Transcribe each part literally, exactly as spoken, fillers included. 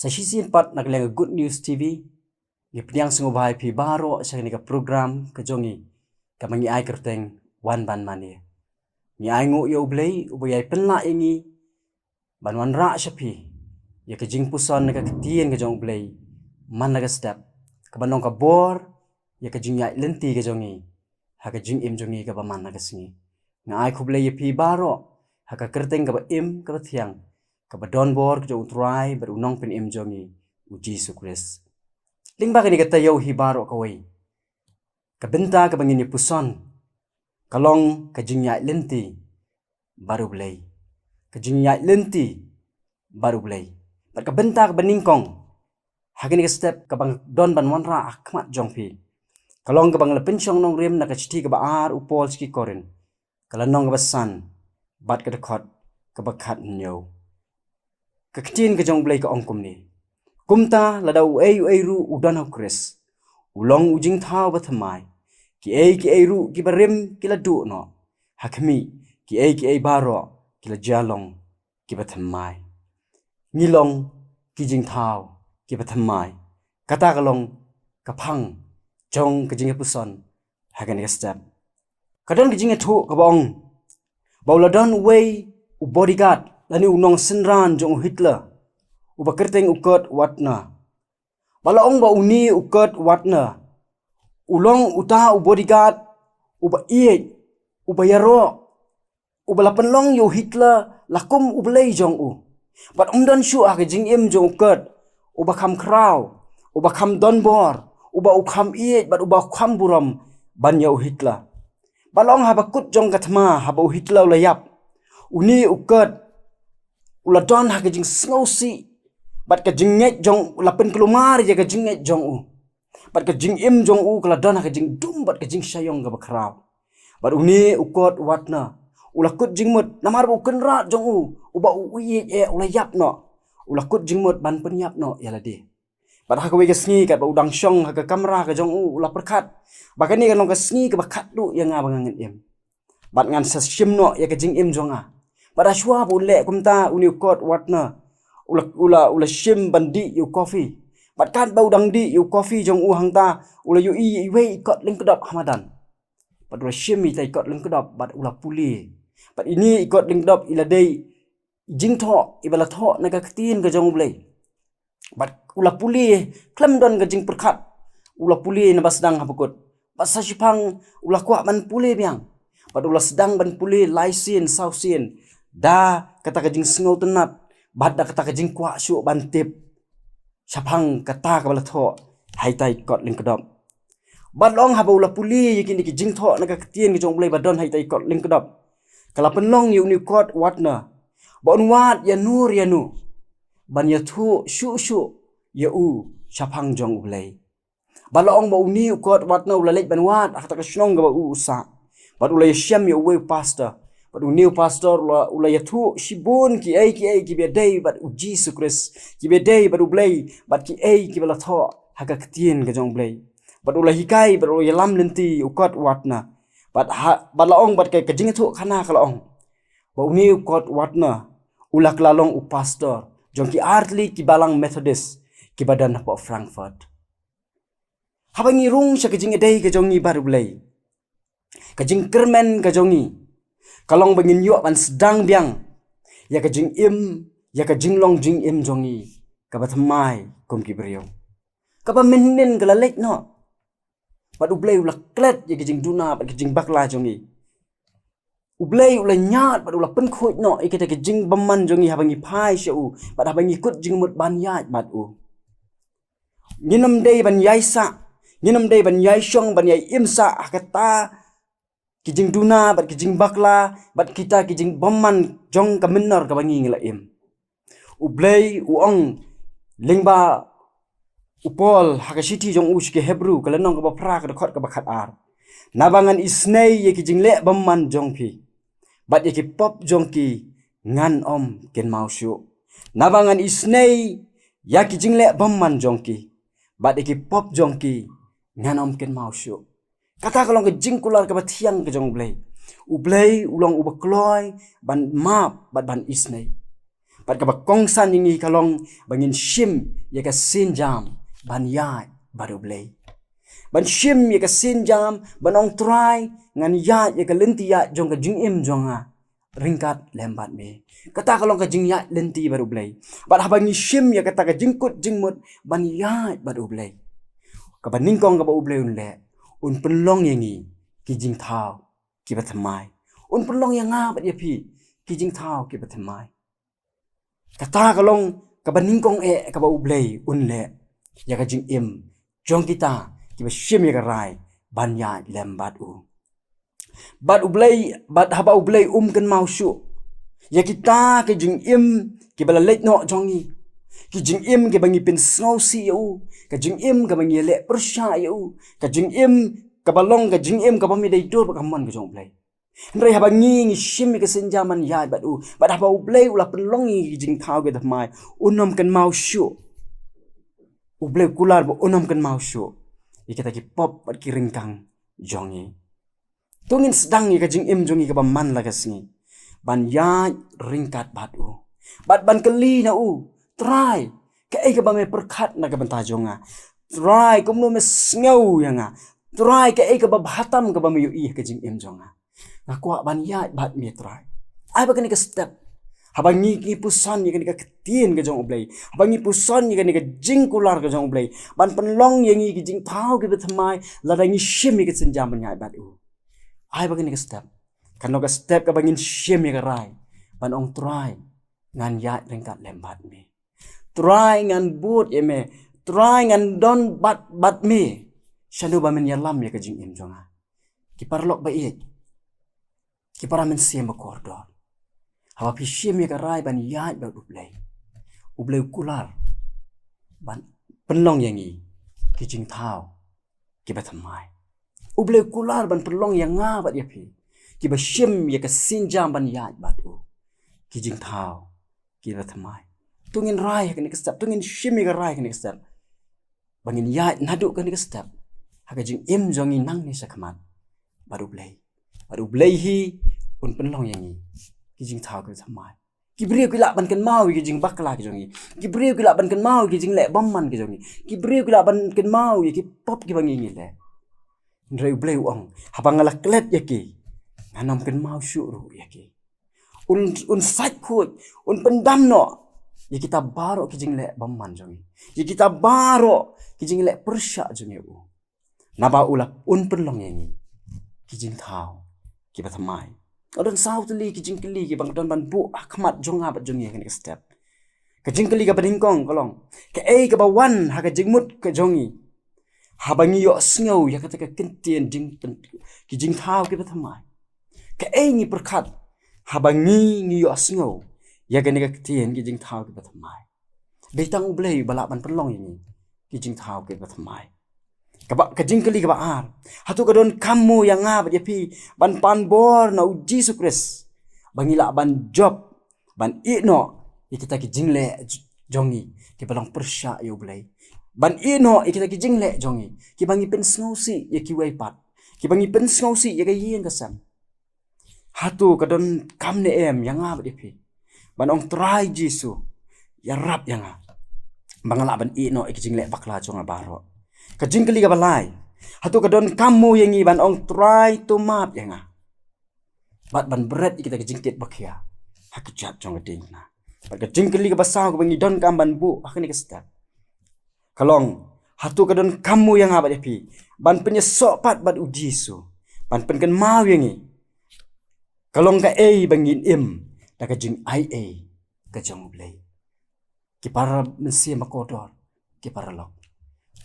Shisien pat na ka liang ka Good News T V, ngi pdiang sngewbha ïa phi baroh sha kane ka program ka jong ngi, kaba ngi ai kyrteng Wan Ban Mane. Ngi ainguh ïa U Blei uba ïai pynlah ïa ngi ban wanrah sha phi ïa ka jingpuson na ka ktien ka jong U Blei man la ka step, kaba long ka bor ïa ka jingïaid lynti ka jong ngi ha ka jingim jong ngi kaba man la ka sngi. Nga ai khublei ïa phi baroh ha ka kyrteng kaba im kaba thiang, kaba don bor ka jong U Trai bad U Nongpynim jong ngi, U Jisu Khrist. Lyngba kane ka taïew hi baroh kawei, ka bynta kaba ngin ïa puson ka long ka jingïaid lynti bad U Blei. Ka jingïaid lynti bad U Blei. Bad ka bynta kaba nyngkong ha kane ka step kaba nga don ban wanrah ha khmat jong phi, ka long kaba nga la pynshong nongrim na ka shithi kaba ar U Paul sha ki Korinth, ka lynnong kaba san bad ka dkhot kaba khathynñiew. Ka ktien ka jong U Blei ka ong kumne: Kumta lada uei uei ruh u don ha U Khrist, u long u jingthaw bathymmai. Kiei kiei ruh kiba rim ki la duh noh. Ha khmih, kiei kiei baroh ki la jia long kiba thymmai. Ngi long ki jingthaw kiba thymmai. Kata ka long ka phang jong ka jingïapuson ha kane ka step. Ka don ka jingïathuh kaba ong ba u la don uwei u bodyguard lane u nongsynran jong u Hitler, uba kyrteng u Kurt Wagner. Ba la ong ba une u Kurt Wagner u long uta u bodyguard uba ïeit, uba ïaroh, uba la pynlong ïa u Hitler la kum u blei jong u. Bad um don shuh ha ka jingim jong u Kurt uba kham khraw, uba kham don bor, uba u kham ïeit bad uba u kham burom ban ïa u Hitler. Ba la ong haba kut jong ka thma, haba u Hitler u la ïap, une u Kurt u la don ha ka jingsngewsih bad ka jingngeit jong u, la pynkulmar ïa ka jingngeit jong u. Bad ka jingim jong u ka la don ha ka jingdum bad ka jingshah ïong kaba khraw. Bad une u Kurt Wagner u la kut jingmut, namar ba u kynrad jong u uba u ïeit eh u la ïap noh, u la kut jingmut ban pynïap noh ïa lade. Bad ha kawei ka sngi katba u dang shong ha ka kamra ka jong u, u la pyrkhat ba kane ka long ka sngi kaba khatduh ïa nga ba ngan im. Bad ngan sa shim noh ïa ka jingim jong nga. Bad hashwa ba u leh kumta, une u Kurt Wagner u la, u la, u la shim ban dih ïa u kofi. Bad katba u dang dih ïa u kofi jong u hangta, u la ïohi ïa iwei i kot lyngkdop ha madan. Bad u la shim ïa ita i kot lyngkdop bad u la pule. Bad ine i kot lyngkdop i la dei i jingthoh iba la thoh na ka ktien ka jong U Blei. Bad u la pule khlem don ka jingpyrkhat, u la pule naba sdang haba kut. Bad sa shiphang u la kwah ban pule biang. Bad u la sdang ban pule lai sien saw sien da kata ka jingsngewtynnat bad da kata ka jingkwah shuh ban tip shaphang kata kaba la thoh ha ita i kot lyngkdop. Bad la ong haba u la pule ïa kine ki jingthoh na ka ktien ka jong U Blei ba don ha ita i kot lyngkdop, ka la pynlong ïa une u Kurt Wagner ba un wad ïano ïano ban ïathuh shuh shuh ïa u shaphang jong U Blei. Bad la ong ba une u Kurt Wagner u la leit ban wad ha kata ka shnong kaba u u sah. Bad u la ïashem ïa uwei u pastor. Bad une u pastor u la, u la ïathuh shibun kiei kiei kiba ïadei bad U Jisu Khrist, kiba ïadei bad U Blei, bad kiei kiba la thoh ha ka ktien ka jong U Blei. Bad u la hikai bad u la ïalam lynti u Kurt Wagner. Bad ha, bad la ong bad ka, ka jingïathuh khana ka la ong ba une u Kurt Wagner u la kylla long u pastor jong ki artylli ki balang Methodist kiba don hapoh Frankfurt. Haba ngi rung sha ka jingïadei ka jong ngi bad U Blei, ka jingkyrmen ka jong ngi ka long ba ngin ïoh ban sdang biang ïa ka jingim, ïa ka jinglong jingim jong ngi kaba thymmai kum ki briew. Kaba mynhynnin ka la leit noh. Bad U Blei u la klet ïa ka jingduna bad ka jingbakla jong ngi. U Blei u la ñiad bad u la pynkhuid noh ïa kita ki jingbymman jong ngi haba ngi phai sha u bad haba ngi kut jingmut ban ïaid bad u. Ngin ym dei ban ïai sah, ngin ym dei ban ïai shong, ban ïai im sah ha kata ki jingduna bad ki jingbakla bad kita ki jingbymman jong ka mynnor kaba ngi ngi la im. U Blei u ong lyngba u Paul ha ka shithi jong u sha ki Hebru, ka lynnong kaba phra, ka dkhot kaba khatar: Naba ngan isynei ïa ki jingleh bymman jong phi, bad ïa ki pop jong ki ngan ym kynmaw shuh. Naba ngan isynei ïa ki jingleh bymman jong ki, bad ïa ki pop jong ki ngan ym kynmaw shuh. Kata ka long ka jingkular kaba thiang ka jong U Blei. U Blei u long uba kloi ban map bad ban isynei. Bad kaba kongsan ïa ngi ka long ba ngin shim ïa ka sienjam ban ïaid bad U Blei. Ban shim ïa ka sienjam ban ong Trai, ngan ïaid ïa ka lynti ïaid jong ka jingim jong nga ryngkat lem bad me. Kata ka long ka jingïaid lynti bad U Blei. Bad haba ngi shim ïa kata ka jingkut jingmut ban ïaid bad U Blei, kaba nyngkong kaba U Blei un leh, un pynlong ïa ngi ki jingthaw kiba thymmai. Un pynlong ïa nga bad ïa phi ki jingthaw kiba thymmai. Kata ka long kaba nyngkong eh kaba U Blei un leh ïa ka jingim jong kita kiba shim ïa ka rai ban ïaid lem bad u. Bad U Blei, bad haba U Blei um kynmaw shuh ïa kita ki jingim kiba la leit noh jong ngi, ki jingim kiba ngi pynsngewsih ïa u, ka jingim kaba ngi leh pyrshah ïa u, ka jingim kaba long ka jingim kaba mih dei dur bad ka mon ka jong U Blei. Hynrei haba ngi ngi shim ïa ka sienjam ban ïaid bad u, bad haba U Blei u la pynlong ïa ngi ki jingthaw kiba thymmai, un ym kynmaw shuh. U Blei u kular ba un ym kynmaw shuh ïa kita ki pop bad ki ryngkang jong ngi. To ngin sdang ïa ka jingim jong ngi kaba man la ka sngi ban ïaid ryngkat bad u, bad ban kylli na u, Trai, kaei kaba me pyrkhat na ka bynta jong nga? Trai, kumno me sngew ïa nga? Trai, kaei kaba bha tam kaba me ïohi ha ka jingim jong nga? Nga kwah ban ïaid bad me Trai. Ai ba kane ka step, haba ngi ngi puson ïa kane ka ktien ka jong U Blei, haba ngi puson ïa kane ka jingkular ka jong U Blei ban pynlong ïa ngi ki jingthaw kiba thymmai lada ngi shim ïa ka sienjam ban ïaid bad u, ai ba kane ka step kan long ka step kaba ngin shim ïa ka rai ban ong Trai, ngan ïaid ryngkat lem bad me. Trai, ngan bud ïa me. Trai, ngan don bad bad me shano ba men ïalam ïa ka jingim jong nga. Ki paralok ba ïeit, ki para mynsiem ba kordor, haba phi shim ïa ka rai ban ïaid bad U Blei, U Blei u kular ban pynlong ïa ngi ki jingthaw kiba thymmai. U Blei u kular ban pynlong ïa nga bad ïa phi kiba shim ïa ka sienjam ban ïaid bad u ki jingthaw kiba thymmai. To ngin rai ha kane ka step, to ngin shim ïa ka rai ha kane ka step ba ngin ïaid naduh kane ka step ha ka jingim jong ngi nangne shakhmat bad U Blei. Bad U Blei hi un pynlong ïa ngi ki jingthaw kiba thymmai. Ki briew ki lah ban kynmaw ïa ki jingbakla ki jong ngi. Ki briew ki lah ban kynmaw ïa ki jingleh bymman ki jong ngi. Ki briew ki lah ban kynmaw ïa ki pop kiba ngi ngi leh. Hynrei U Blei u ong, haba nga la klet ïa ki, ngan ym kynmaw shuh ruh ïa ki. Un, un sait khuid, un pyndam noh ïa kita baroh ki jingleh bymman jong ngi, ïa kita baroh ki jingleh pyrshah jong ngi ïa u. Naba u la un pynlong ïa ngi ki jingthaw kiba thymmai. Nga don saw tylli ki jingkylli kiba nga don ban buh ha khmat jong nga bad jong ngi ha kane ka step. Ka jingkylli kaba nyngkong ka long, kaei kaba wan ha ka jingmut ka jong ngi haba ngi ïohsngew ïa kata ka ktien jingpyn-, ki jingthaw kiba thymmai? Kaei ngi pyrkhat haba ngi ngi ïohsngew ïa kane ka ktien ki jingthaw kiba thymmai? Dei tang U Blei ba lah ban pynlong ïa ngi ki jingthaw kiba thymmai. Kaba, ka jingkylli kaba ar, hato ka donkam mo ïa nga bad ïa phi ban pan bor na U Jisu Khrist ba ngi lah ban jop, ban ïeh noh ïa kita ki jingleh j-, jong ngi kiba long pyrshah ïa U Blei, ban ïeh noh ïa kita ki jingleh jong ngi kiba ngi pynsngewsih ïa kiwei pat, kiba ngi pynsngewsih ïa ka ïing ka sem? Hato ka donkam ne em ïa nga bad ïa phi ban ong, Trai Jisu, ïarap ïa nga ba nga lah ban ïeh noh ïa ki jingleh bakla jong nga baroh? Ka jingkylli kaba lai, hato ka donkam mo ïa ngi ban ong, Trai, to map ïa nga, bad ban bret ïa kita ki jingkit ba khia ha ka kjat jong ka diengphna? Bad ka jingkylli kaba saw kaba ngi donkam ban buh ha kane ka step ka long, hato ka donkam mo ïa nga bad ïa phi ban pynïasoh pat bad U Jisu ban pynkynmaw ïa ngi ka long kaei ba ngin im da ka jingaiei ka jong U Blei? Ki para mynsiem ba kordor, ki paralok,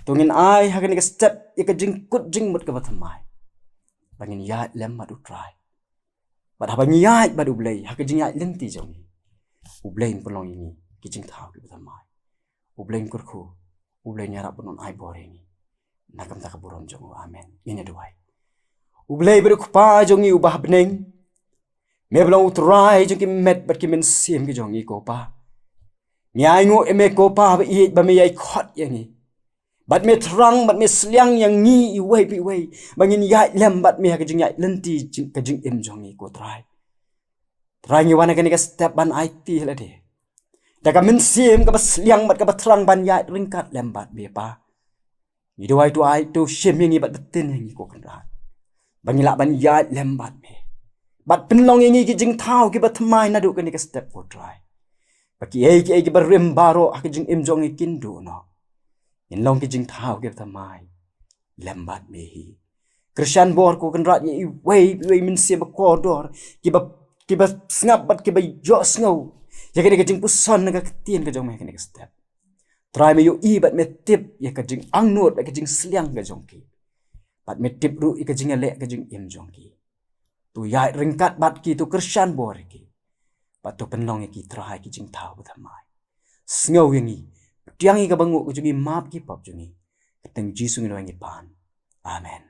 to ngin ai ha kane ka step ïa ka jingkut jingmut kaba thymmai ba ngin ïaid lem bad U Trai. Bad haba ngi ïaid bad U Blei ha ka jingïaid lynti jong ngi, U Blei un pynlong ïa ngi ki jingthaw kiba thymmai. U Blei un kyrkhu, U Blei un ïarap bad un ai bor ïa ngi na ka bynta ka burom jong u. Amen. Ngin ïa duwai. U Blei ba dei U Kpa jong ngi uba ha bneng, me ba long U Trai jong ki met bad ki mynsiem ki jong ngi ko Pa. Ngi ainguh ïa me ko Pa ba ïeit ba me ïai khot ïa ngi. Bad me thrang bad me sliang ïa ngi iwei pa iwei ba ngin ïaid lem bad me ha ka jingïaid lynti jing-, ka jingim jong ngi ko Trai. Trai, ngi wan ha kane ka step ban aiti ha lade. Da ka mynsiem kaba sliang bad kaba thrang ban ïaid ryngkat lem bad me Pa. Ngi duwai to ai to shim ïa ngi bad btin ïa ngi ko Kynrad, ba ngi lah ban ïaid lem bad me, bad pynlong ïa ngi ki jingthaw kiba thymmai naduh kane ka step ko Trai. Ba kiei kiei kiba rim baroh ha ka jingim jong ngi kin duh noh, ngin long ki jingthaw kiba thymmai lem bad me hi. Kyrshan bor ko Kynrad ïa iwei iwei mynsiem ba kordor, kiba kiba sngap bad kiba ïohsngew ïa kane ka jingpuson na ka ktien ka jong me ha kane ka step. Trai, me ïohi bad me tip ïa ka jingangnud bad ka jingsliang ka jong ki, bad me tip ruh ïa ka jingïaleh ka jingim jong ki. To ïaid ryngkat bad ki, to kyrshan bor ïa ki, bad to pynlong ïa ki Trai ki jingthaw ba thymmai. Sngew ïa ngi, pdiang ïa ka banguh ka jong ngi, map ki pop jong ngi. Kyrteng Jisu ngi duwai ngi pan. Amen.